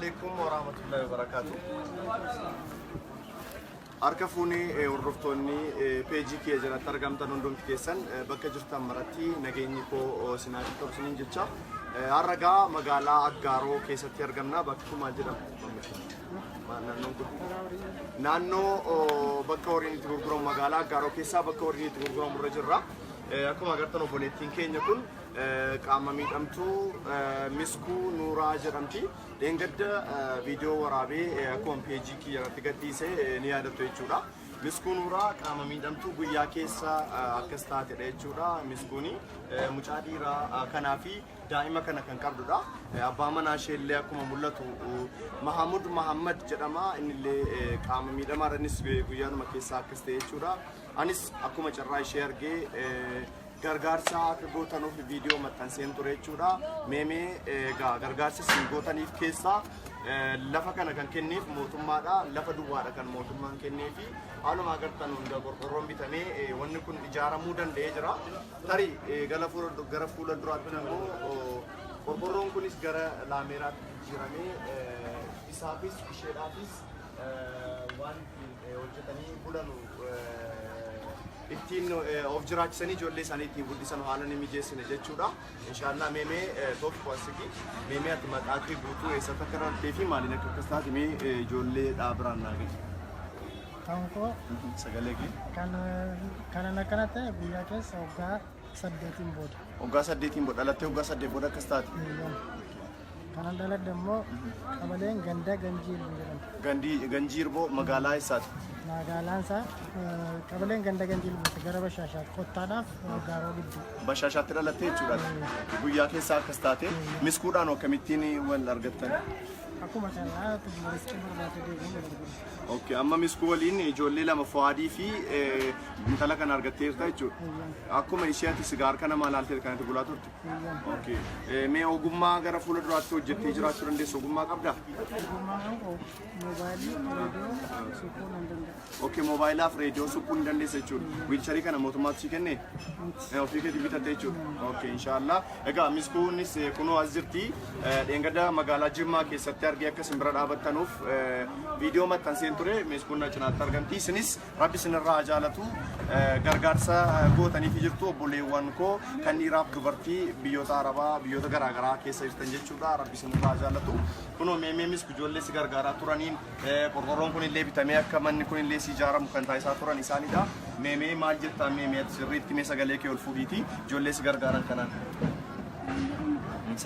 alaikum warahmatullahi wabarakatuh. Harka fuunee hordoftoonni peejii kiyya jalatti argamtan hundumti keessan bakka jirtan maratti nageenyi koo isin haa qaqqabu isiniin jecha. Har'a gaa magaalaa Aggaaroo keessatti argamna. Bakki kun maal jedhama? Naannoon kun naannoo bakka horiin itti gurguramu magaalaa Aggaaroo keessaa bakka horiin itti gurguramu irra jirra. Akkuma agartan obboleettiin keenya kun qaama miidhamtuu Miskuu Nuuraa jedhamti. Dheengadda viidiyoo waraabee akkuma peejii kiyya irratti gadhiise ni yaadattu jechuudha. Miskuu Nuuraa qaama miidhamtuu guyyaa keessa akkas taatedha jechuudha. Miskuuni mucaa dhiiraa kanaa fi daa'ima kana kan qabdudha. Abbaa manaa ishee illee akkuma mul'atu Mahamud Mahammad jedhama. Inni illee qaama miidhamaadha. Innis guyyaanuma keessaa akkas ta'e jechuudha. Anis akkuma carraa ishee argee gargaarsa akka gootanuuf viidiyoo maxxanseen ture jechuudha. Meemee egaa gargaarsa isin gootaniif keessaa lafa kana kan kenneef mootummaadha. Lafa duwwaadha kan mootummaan kenneefi haaluma agartan hunda qorqorroon bitamee wanni kun ijaaramuu danda'ee jira. Tarii gara fuula duraatti immoo qorqorroon kunis gara laameeraatti jijjiiramee isaafis isheedhaafis waan ittiin hojjetanii bulanu ittiin of jiraachisanii ijoollee isaanii ittiin guddisan haala ni mijeessine jechuudha. Inshaallah meemee tokko asiki meemee ati maqaa kee guutuu eessatti akka dhalattee fi maaliin akka akkas taate mee ijoollee dhaabiraan naa gahi. Kan koo Sagalee kee. kan kanan akkana ta'e guyyaa keessa waggaa saddeetiin booda. Waggaa saddeetiin booda dhalattee waggaa saddeet booda akkas taate. Eeyyam. Kanan dhaladhe immoo qabaleen ganda Ganjii Irbuu jedhama. Gandii Ganjii Irboo magaalaa eessaati? Magaalaan isaa qabaleen ganda Ganjii Irbuuti gara Bashaashaatti kottaadhaaf gaaroo gidduu. Bashaashaatti dhalattee jechuudha. Guyyaa keessaa akkas taate miskuudhaan akkamittiin wal argattan? Akkuma carraa riskii barbaadee deebiin wal argina. Okay, amma miskuu waliin ijoollee lama Fuwaadii fi intala kana argatteerta jechuudha. Akkuma ishee ati sigaa harka namaa laaltee kanatti bulaa turte. Okay. Mee ogummaa gara fuula duraatti hojjettee jiraachuu dandeessu ogummaa qabdaa? Ogummaa kan koo moobaayilii, reediyoo suphuu nan danda'a. Okay, moobaayilaa fi reediyoo suphuu ni dandeessa jechuudha. Wiilcharii kana mootummaatu si kennee? Ofii keetii bitatte jechuudha. Okay, inshaallah. Egaa miskuunis kunoo as jirti. Dheengadda magaalaa Jimmaa keessatti argee akka isin bira dhaabattanuuf viidiyoo maxxanseen ture. Miskuun na cinaatti argamti. Isinis Rabbi isinirraa haa jaalatu. Gargaarsa gootaniifi jirtu obboleewwan koo kan dhiiraaf dubartii biyyoota Arabaa biyyoota garaagaraa keessa jirtan jechuudha. Rabbi isinirraa haa jaalatu. Kunoo meemee misku ijoollee si gargaaraa turaniin qorqorroon kun illee bitamee akka manni kun illee si ijaaramu kan taasisaa turan isaanidha. Meemee maal jettaa meemee ati sirriitti mee sagalee kee ol fuudhiiti ijoollee si gargaaran kanaan.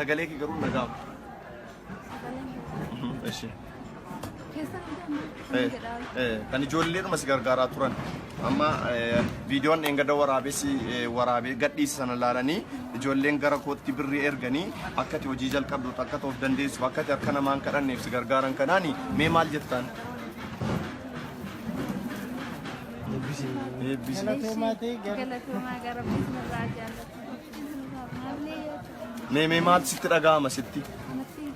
Sagalee kee garuu hin dhaga'amu. Eshi. Kan ijoolleedhuma si gargaaraa turan. Amma viidiyoon dheengadda waraabessi waraabee gadhiise sana ilaalanii ijoolleen gara kootti birrii erganii akka ati hojii jalqabdu akka ati of dandeessuuf akka ati harka namaan kadhanneef si gargaaran kanaani mee maal jettaan? Eebbisi. Galatoomaa ta'e gara Galatoomaa gara isinirraa jaallatu. Maallee Mee mee maal sitti dhaga'ama sitti? kanatti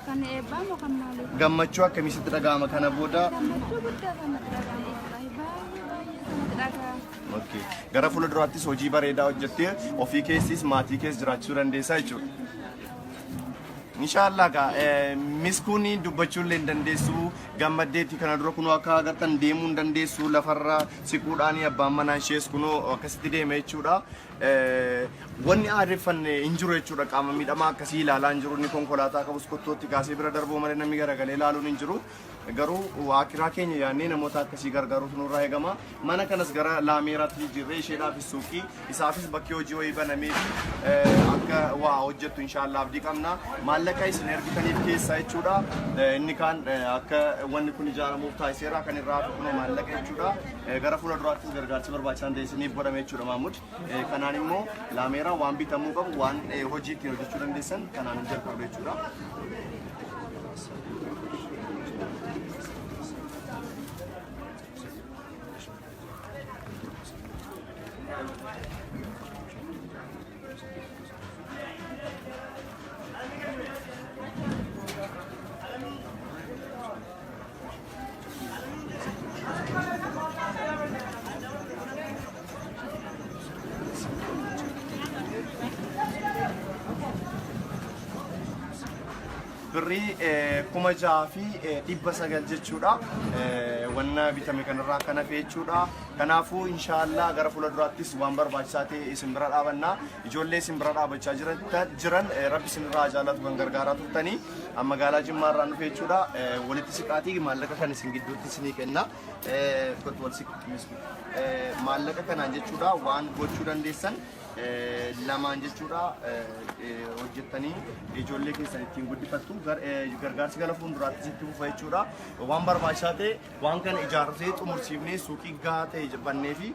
kan eebbaa moo kan maalii? Gammachuu akkamii sitti dhaga'ama kana booda? Gammachuu guddaa kan natti dhaga'ama. Wallaahi baay'ee baay'ee kan natti dhaga'ama. Okay. Gara fuula duraattis hojii bareedaa hojjettee ofii keessis maatii kees jiraachisuu dandeessaa jechuudha. Inshaallah gaa miskuun dubbachuu illee hin dandeessu gammaddeetti kana dura kunoo akka agartan deemuu hin dandeessu lafarra siquudhaan abbaan manaa ishees kunoo akkasitti deema jechuudha. Wanni aadeffanne hin jiru jechuudha qaama miidhamaa akkasii ilaalaa hin jiru inni konkolaataa qabus kottootti kaasee bira darbuu malee namni garagalee ilaaluun hin jiru. Garuu akiraa keenya yaadnee namoota akkasii gargaaruutu nurraa eegama. Mana kanas gara laameeraatti jijjiirree isheedhaafis suuqii isaafis bakki hojii wayii banamee fi akka waa hojjettu inshaallah abdii qabna. Maallaqa isin ergitaniif keessaa jechuudha. Inni kaan akka wanni kun ijaaramuuf taasiseera kan irraa hafe kunoo maallaqa jechuudha. Gara fuula duraattis gargaarsi barbaachisaan ta'e isiniif godhame jechuudha Maamud. Kanaan immoo laameeraa waan bitamuu qabu waan hojii ittiin hojjechuu dandeessan kanaan hin jalqabdu jechuudha. Birrii 6,900 jechuudha. Wanna bitame kanarraa kan hafe jechuudha. Kanaafuu inshaallah gara fuula duraattis waan barbaachisaa ta'e isin bira dhaabanna. Ijoollee isin bira dhaabachaa jiran rabbi isinirraa jaalatu kan gargaaraa turtanii magaalaa Jimmaa irraa dhufe jechuudha. Walitti siqaatii maallaqa kan isin gidduutti isinii kenna. Kottu wal siqi. Maallaqa kanaan jechuudha waan gochuu dandeessan lamaan jechuudha hojjettanii ijoollee keessan ittiin guddifattu. Gargaarsi gara fuulduraattis itti fufa jechuudha. Waan barbaachisaa ta'e waan kana ijaarsee xumursiifnee suuqii gahaa ta'e bannee fi